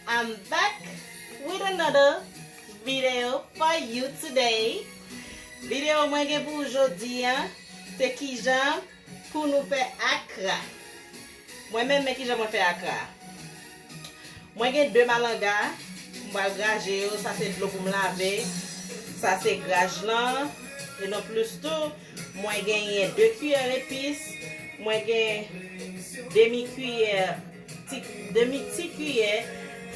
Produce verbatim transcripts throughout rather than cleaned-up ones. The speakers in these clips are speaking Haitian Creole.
I'm back with another video for you today. Videyo mwen gen pou ou jodi a, se kijan pou nou fè akra. Mwen menm, men kijan mwen fè akra. Mwen gen de malanga, m pral graje yo, sa se dlo pou m lave, sa se graj lan, e non plis tou, mwen genyen de kiyè epis, mwen gen demi kiyè, ti, demi ti kiyè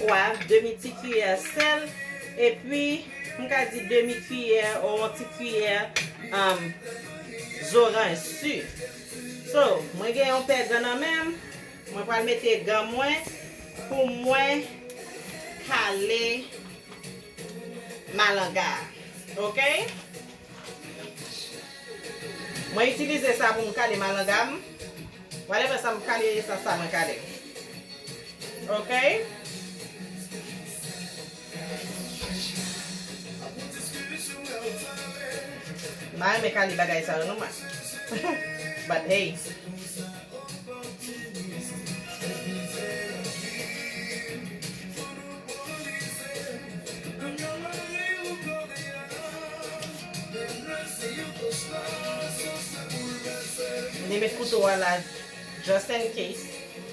pwav, demi ti kiyè sèl, epi m ka di demi kiyè ou yon ti kiyè, um, zoranj si. So, mwen gen yon pè gan nan men m, mwen pral mete gan mwen pou mwen kale malanga. Oke? Mwen itilize sa pou m kale malanga m. Whatever sa m kale, sa, sa mwen kale. Oke? M pa renmen kale bagay sa yo non mwen. But hey. M te met kouto a la just in case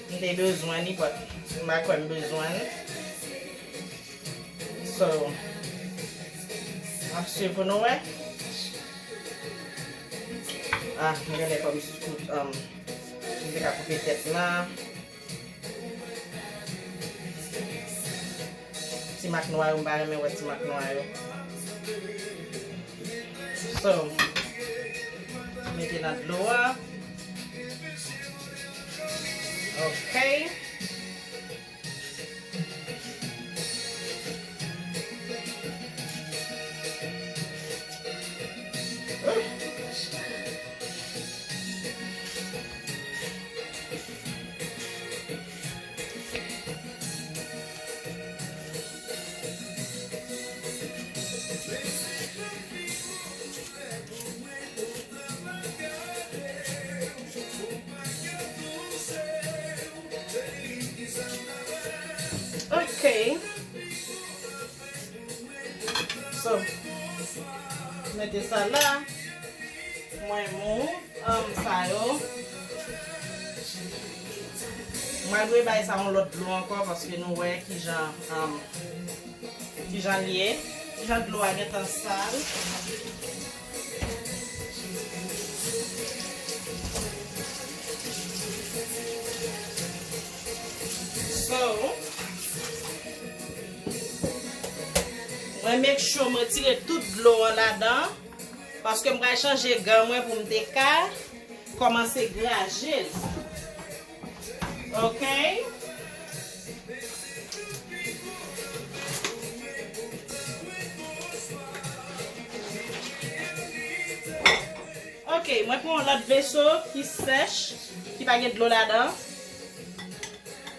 m te bezwen li, but m pa kwè m bezwen l. So, m ap swiv pou nou wè. Ah, m genlè fò m kout, um, m te ka koupe tèt la. Ti mak nwa yo, m pa renmen wè ti mak nwa yo. So, mete nan dlo a. Ok. Ok. So, mete sa la. Mwen move, um, sa yo. Mwen dwe bay sa yon lòt dlo ankò paske nou wè kijan, um, kijan l ye, kijan dlo a gentan sal. So, mwen make sure mwen tire tout dlo an ladan, paske m pral chanje gan mwen pou m te ka kòmanse graje l. Ok? Ok, mwen pran yon lòt veso ki sèch, ki pa gen dlo ladan.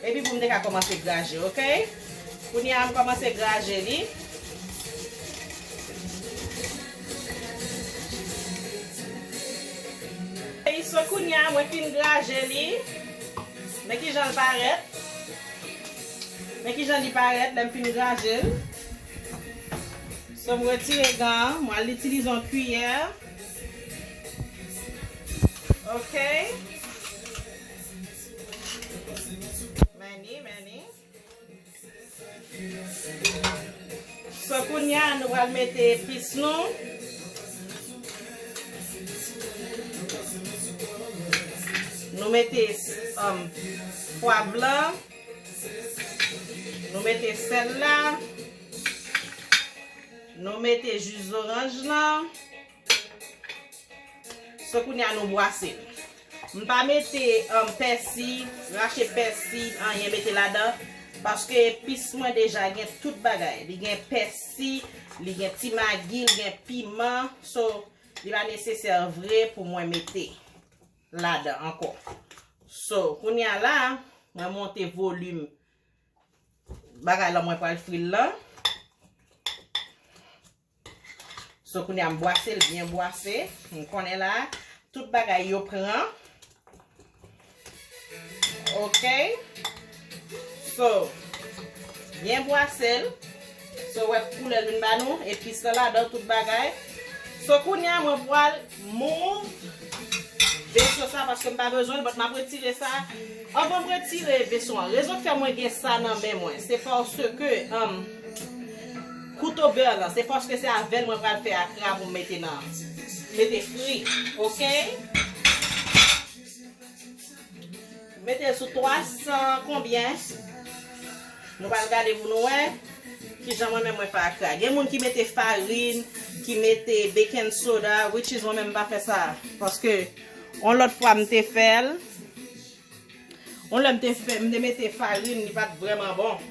Epi pou m te ka kòmanse graje, ok? Kounye a m kòmanse graje li. E so kounye a mwen fin graje li. Men kijan l parèt. Men kijan li parèt lè m fin graje l. So m retire gan an, mwen al itilize yon kiyè. Ok. Meni, meni. So kounye a nou pral mete epis nou. Nou mete, um, pwav lan. Nou mete sèl la. Nou mete ji zoranj lan. So kounye a nou bwase l. M pa mete, um, pèsi, rache pèsi, anyen mete ladan. Paske epis mwen deja gen tout bagay. Li gen pèsi, li gen ti magi, li gen piman. So, li pa nesesè vre pou mwen mete ladan ankò. So, kounye a la, mwen monte volim bagay la mwen pral fri l lan. So, kounye a m bwase l byen bwase. M konnen la, tout bagay yo pran. Ok. So, Byen bwase l. So, wè koulè l vin ba nou. Epis lan ladan, tout bagay. So, kounye a, mwen pral move veso sa paske m pa bezwen l, but m ap retire sa. Anvan m retire veso an, rezon k fè mwen gen sa nan men mwen, se paske, um, kouto bè lan, se paske se avè l mwen pral fè akra pou m mete nan, mete fri, oke? Mete l sou twa san konbyen. Nou pral gade pou nou wè kijan mwen menm mwen fè akra. Gen moun ki mete farin, ki mete baking soda, which is mwen menm m pa fè sa. Paske yon lòt fwa m te fè l. Yon lè m te fè, m te mete farin, li pa t vrèman bon.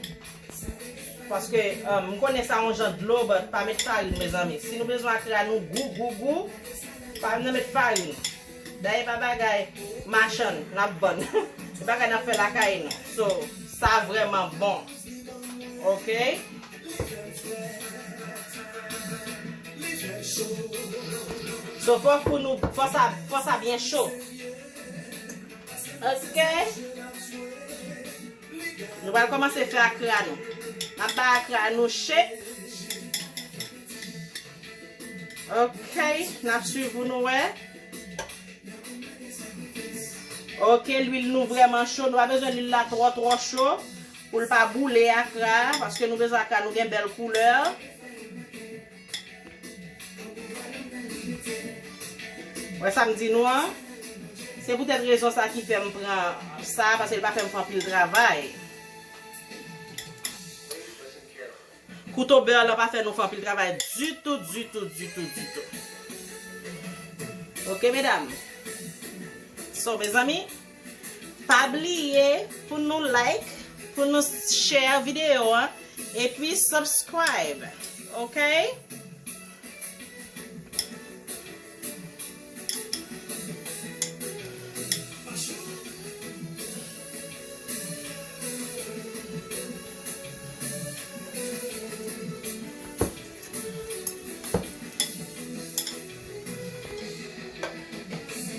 Paske, um, m konnen sa yon jan dlo, but pa met farin, mezanmi. Si nou bezwen akra nou gou, gou, gou, pa vin met farin. Dayè pa bagay machann n ap vann. Se bagay n ap fè lakay nou. So, sa vrèman bon. Oke? So, fò pou nou, fò sa, fò sa byen cho. Oke. Nou pral kòmanse fè akra nou. N ap bay akra nou shape. Oke, n ap swiv pou nou wè. Oke, lwil nou vrèman cho. Nou pa bezwen lwil la twò, twò cho pou l pa boule akra, paske nou bezwen akra nou gen bèl koulè. Wè sa m di nou an? Se poutèt rezon sa ki fè m pran sa, paske l pa fè m fè anpil travay. Kouto bè lan pa fè nou fè anpil travay ditou, ditou, ditou, ditou. Oke, medam? So, mezanmi, pa bliye pou nou like, pou nou share videyo an, epi subscribe. Oke?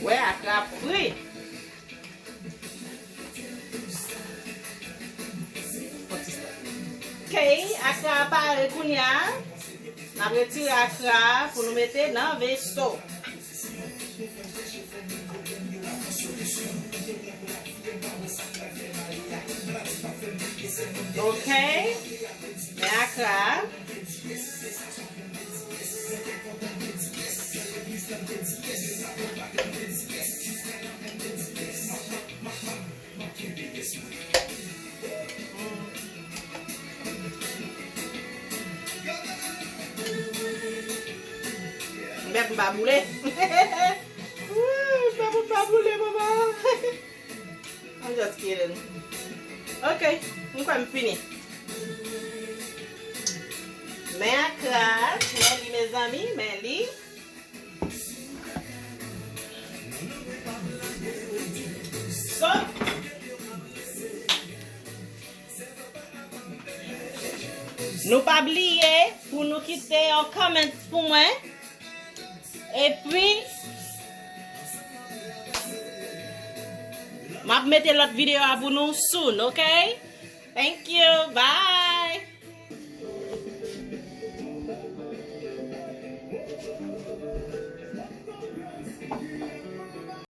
Wè, akra fri. Ok, akra a pare kounye a. N ap retire akra a pou nou mete nan veso. Ok, men akra a. M pè pou m pa boule. Ooh, m pè pou m pa boule, mama. I'm just kidding. Ok, m kwè m fini. Men akra, men li, mezanmi, men li. So, nou pa bliye pou nou kite yon comment pou mwen. Epi, m ap mete lòt videyo a pou nou soon, ok? Thank you. Bye.